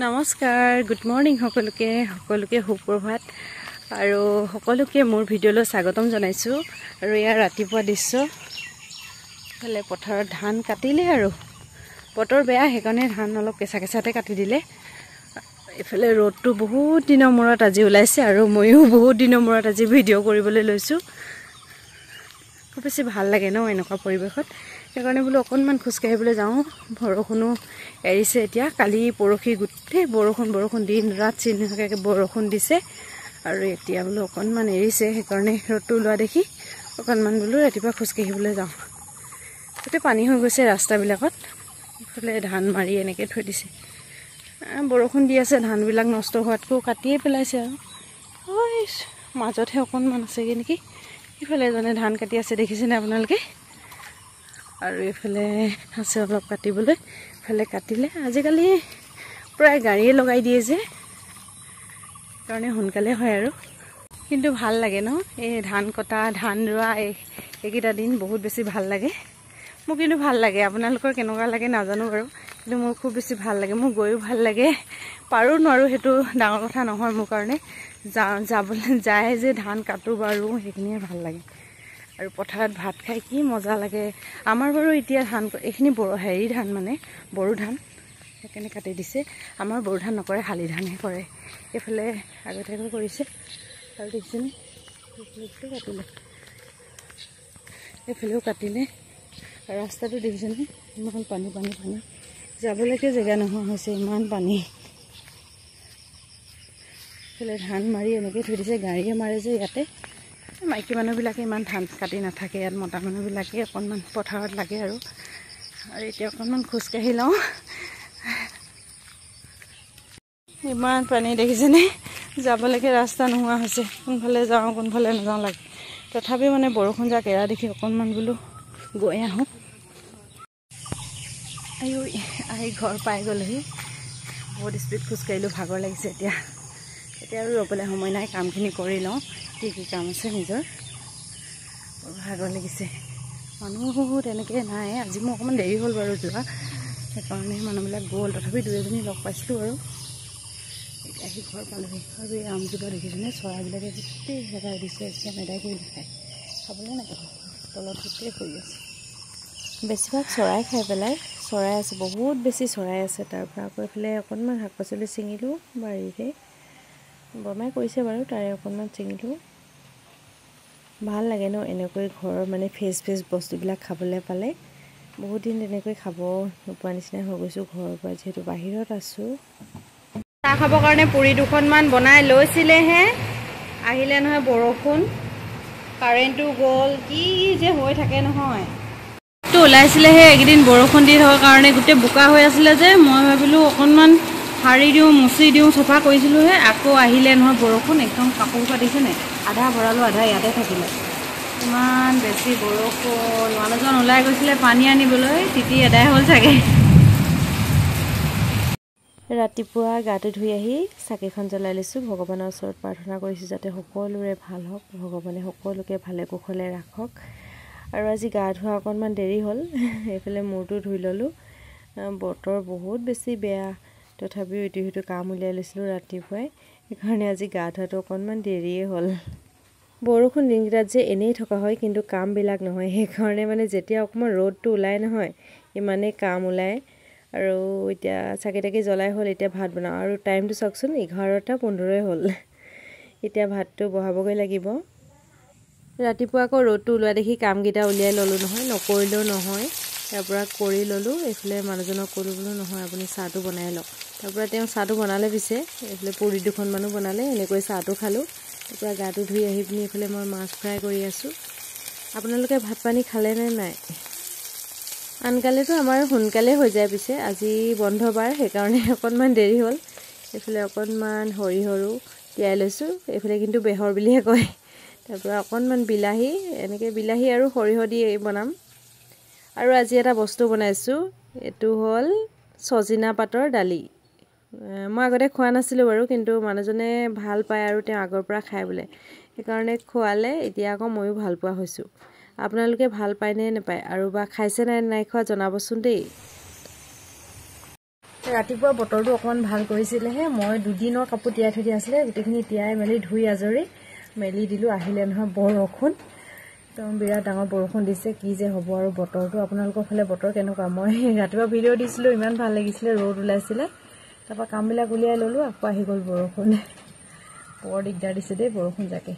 নমস্কাৰ, good morning সকলোকে, সকলোকে সুপ্ৰভাত আৰু সকলোকে মোৰ ভিডিঅ'লৈ স্বাগতম জনাইছোঁ। আৰু ইয়াৰ ৰাতিপুৱা দৃশ্য, ইফালে পথাৰত ধান কাটিলে আৰু বতৰ বেয়া, সেইকাৰণে ধান অলপ কেঁচা কেঁচাতে কাটি দিলে। এইফালে ৰ'দটো বহুত দিনৰ মূৰত আজি ওলাইছে আৰু ময়ো বহুত দিনৰ মূৰত আজি ভিডিঅ' কৰিবলৈ লৈছোঁ। খুব বেছি ভাল লাগে ন এনেকুৱা পৰিৱেশত, সেইকাৰণে বোলো অকণমান খোজকাঢ়িবলৈ যাওঁ। বৰষুণো এৰিছে এতিয়া, কালি পৰহি গোটেই বৰষুণ বৰষুণ দিন ৰাত চিন বৰষুণ দিছে আৰু এতিয়া বোলো অকণমান এৰিছে, সেইকাৰণে ৰ'দটো ওলোৱা দেখি অকণমান বোলো ৰাতিপুৱা খোজকাঢ়িবলৈ যাওঁ। গোটেই পানী হৈ গৈছে ৰাস্তাবিলাকত, ইফালে ধান মাৰি এনেকৈ থৈ দিছে। বৰষুণ দি আছে, ধানবিলাক নষ্ট হোৱাতকৈও কাটিয়ে পেলাইছে আৰু মাজতহে অকণমান আছেগৈ নেকি। ইফালে এজনে ধান কাটি আছে, দেখিছেনে আপোনালোকে? আৰু এইফালে আছে অলপ কাটিবলৈ, ইফালে কাটিলে। আজিকালি প্ৰায় গাড়ীয়ে লগাই দিয়ে যে, সেইকাৰণে সোনকালে হয় আৰু। কিন্তু ভাল লাগে ন এই ধান কটা, ধান ৰোৱা, এইকেইটা দিন বহুত বেছি ভাল লাগে। মোৰ কিন্তু ভাল লাগে, আপোনালোকৰ কেনেকুৱা লাগে নাজানো বাৰু, কিন্তু মোৰ খুব বেছি ভাল লাগে। মোৰ গৈও ভাল লাগে, পাৰোঁ নোৱাৰোঁ সেইটো ডাঙৰ কথা নহয় মোৰ কাৰণে। যাবলৈ যায় যে ধান কাটো বা ৰুওঁ, সেইখিনিয়ে ভাল লাগে। আৰু পথাৰত ভাত খাই কি মজা লাগে। আমাৰ বাৰু এতিয়া ধান এইখিনি হেৰি ধান মানে বড়ো ধান, সেইকাৰণে কাটি দিছে। আমাৰ বড়ো ধান নকৰে, শালি ধানহে কৰে। এইফালে আগতীয়াকৈ কৰিছে আৰু দেখিছেনে, কাটিলে, এইফালেও কাটিলে। ৰাস্তাটো দেখিছেনে, ইমান পানী পানী পানী, যাবলৈকে জেগা নোহোৱা হৈছে, ইমান পানী। এইফালে ধান মাৰি এনেকৈ থৈ দিছে, গাড়ীয়ে মাৰে যে ইয়াতে। মাইকী মানুহবিলাকে ইমান ধান কাটি নাথাকে ইয়াত, মতা মানুহবিলাকে অকণমান পথাৰত লাগে আৰু। আৰু এতিয়া অকণমান খোজকাঢ়ি লওঁ। ইমান পানী দেখিছেনে, যাবলৈকে ৰাস্তা নোহোৱা হৈছে, কোনফালে যাওঁ কোনফালে নাযাওঁ লাগে। তথাপিও মানে বৰষুণ যাক এৰা দেখি অকণমান বোলো গৈ আহোঁ। আয়ো, আহি ঘৰ পাই গ'লোহি। বহুত স্পীড খোজকাঢ়িলোঁ, ভাগৰ লাগিছে এতিয়া। এতিয়া আৰু ৰ'বলৈ সময় নাই, কামখিনি কৰি লওঁ, কি কি কাম আছে নিজৰ। বৰ ভাগৰ লাগিছে, মানুহো তেনেকৈ নাই। আজি মোৰ অকণমান দেৰি হ'ল বাৰু যোৱা, সেইকাৰণে মানুহবিলাক গ'ল। তথাপি দুই এজনী লগ পাইছিলোঁ আৰু। এতিয়া আহি ঘৰ পালোহি। আৰু এই আমজোপা দেখিছেনে, চৰাইবিলাকে গোটেই হেৰাই দিছে, একদম এদাই কৰি নাখায়, খাবলৈ নাপায়, তলত গোটেই পৰি আছে। বেছিভাগ চৰাই খাই পেলাই, চৰাই আছে, বহুত বেছি চৰাই আছে। তাৰপৰা আকৌ এইফালে অকণমান শাক পাচলি ছিঙিলোঁ বাৰীৰে, বৰমাই কৰিছে বাৰু, তাৰে অকণমান ছিঙিলোঁ। ভাল লাগে ন এনেকৈ ঘৰৰ মানে ফ্ৰেছ ফ্ৰেছ বস্তুবিলাক খাবলৈ পালে। বহুত দিন তেনেকৈ খাব নোপোৱা নিচিনা হৈ গৈছোঁ ঘৰৰ পৰা, যিহেতু বাহিৰত আছোঁ। চাহ খাবৰ কাৰণে পুৰি দুখনমান বনাই লৈছিলেহে, আহিলে নহয় বৰষুণ, কাৰেণ্টটো গ'ল, কি যে হৈ থাকে নহয়। ওলাইছিলেহে এইকেইদিন বৰষুণ দি থকাৰ কাৰণে গোটেই বোকা হৈ আছিলে যে, মই ভাবিলোঁ অকণমান সাৰি দিওঁ, মুচি দিওঁ, চফা কৰিছিলোঁহে, আকৌ আহিলে নহয় বৰষুণ। একদম কাপোৰ পাতিছে নাই, আধা ভৰালোঁ, আধা ইয়াতে থাকিলে। ইমান বেছি বৰষুণ। মানুহজন ওলাই গৈছিলে পানী আনিবলৈ, তিতি এদাই হ'ল চাগে। ৰাতিপুৱা গাটো ধুই আহি চাকিখন জ্বলাই লৈছোঁ, ভগৱানৰ ওচৰত প্ৰাৰ্থনা কৰিছোঁ যাতে সকলোৰে ভাল হওক, ভগৱানে সকলোকে ভালে কুশলে ৰাখক। আৰু আজি গা ধোৱা অকণমান দেৰি হ'ল, এইফালে মূৰটো ধুই ল'লোঁ। বতৰ বহুত বেছি বেয়া, তথাপিও ইটো সিটো কাম উলিয়াই লৈছিলোঁ ৰাতিপুৱাই, সেইকাৰণে আজি গা ধোৱাটো অকণমান দেৰিয়ে হ'ল। বৰষুণ দিনকেইটাত যে এনেই থকা হয়, কিন্তু কামবিলাক নহয়, সেইকাৰণে মানে যেতিয়া অকণমান ৰ'দটো ওলাই নহয়, ইমানেই কাম ওলায়। আৰু এতিয়া চাকি তাকি জ্বলাই হ'ল, এতিয়া ভাত বনাওঁ। আৰু টাইমটো চাওকচোন, 11:15 হ'ল। এতিয়া ভাতটো বহাবগৈ লাগিব। ৰাতিপুৱা আকৌ ৰ'দটো ওলোৱা দেখি কামকেইটা উলিয়াই ল'লোঁ নহয়, নকৰিলেও নহয়, তাৰপৰা কৰি ল'লোঁ। এইফালে মানুহজনক ক'লোঁ বোলো নহয় আপুনি চাহটো বনাই লওক। তাৰপৰা তেওঁ চাহটো বনালে পিছে, এইফালে পুৰি দুখনমানো বনালে, এনেকৈ চাহটো খালোঁ। তাৰপৰা গাটো ধুই আহি পিনি এইফালে মই মাছ ফ্ৰাই কৰি আছোঁ। আপোনালোকে ভাত পানী খালে নে নাই? আনকালেতো আমাৰ সোনকালে হৈ যায়, পিছে আজি বন্ধ বাৰ, সেইকাৰণে অকণমান দেৰি হ'ল। এইফালে অকণমান সৰিয়হৰো তিয়াই লৈছোঁ, এইফালে কিন্তু বেহৰ বুলিহে কয়। তাৰপৰা অকণমান বিলাহী, এনেকৈ বিলাহী আৰু সৰিয়হ দি বনাম। আৰু আজি এটা বস্তু বনাইছোঁ, এইটো হ'ল ছজিনা পাতৰ দালি। মই আগতে খোৱা নাছিলোঁ বাৰু, কিন্তু মানুহজনে ভাল পায় আৰু তেওঁ আগৰ পৰা খায় বোলে, সেইকাৰণে খোৱালে। এতিয়া আকৌ ময়ো ভাল পোৱা হৈছোঁ। আপোনালোকে ভাল পায়নে নাপায় আৰু বা খাইছে নাই নাই খোৱা জনাবচোন দেই। ৰাতিপুৱা বতৰটো অকণমান ভাল কৰিছিলেহে। মই দুদিনৰ কাপোৰ তিয়াই থৈ দিয়া আছিলে, গোটেইখিনি তিয়াই মেলি ধুই আজৰি মেলি দিলোঁ। আহিলে নহয় বৰষুণ, একদম বিৰাট ডাঙৰ বৰষুণ দিছে। কি যে হ'ব আৰু বতৰটো। আপোনালোকৰ ফালে বতৰ কেনেকুৱা? মই ৰাতিপুৱা ভিডিঅ' দিছিলোঁ, ইমান ভাল লাগিছিলে, ৰ'দ ওলাইছিলে। তাৰপৰা কামবিলাক উলিয়াই ল'লোঁ, আকৌ আহি গ'ল বৰষুণ। বৰ দিগদাৰ দিছে দেই বৰষুণ জাকে।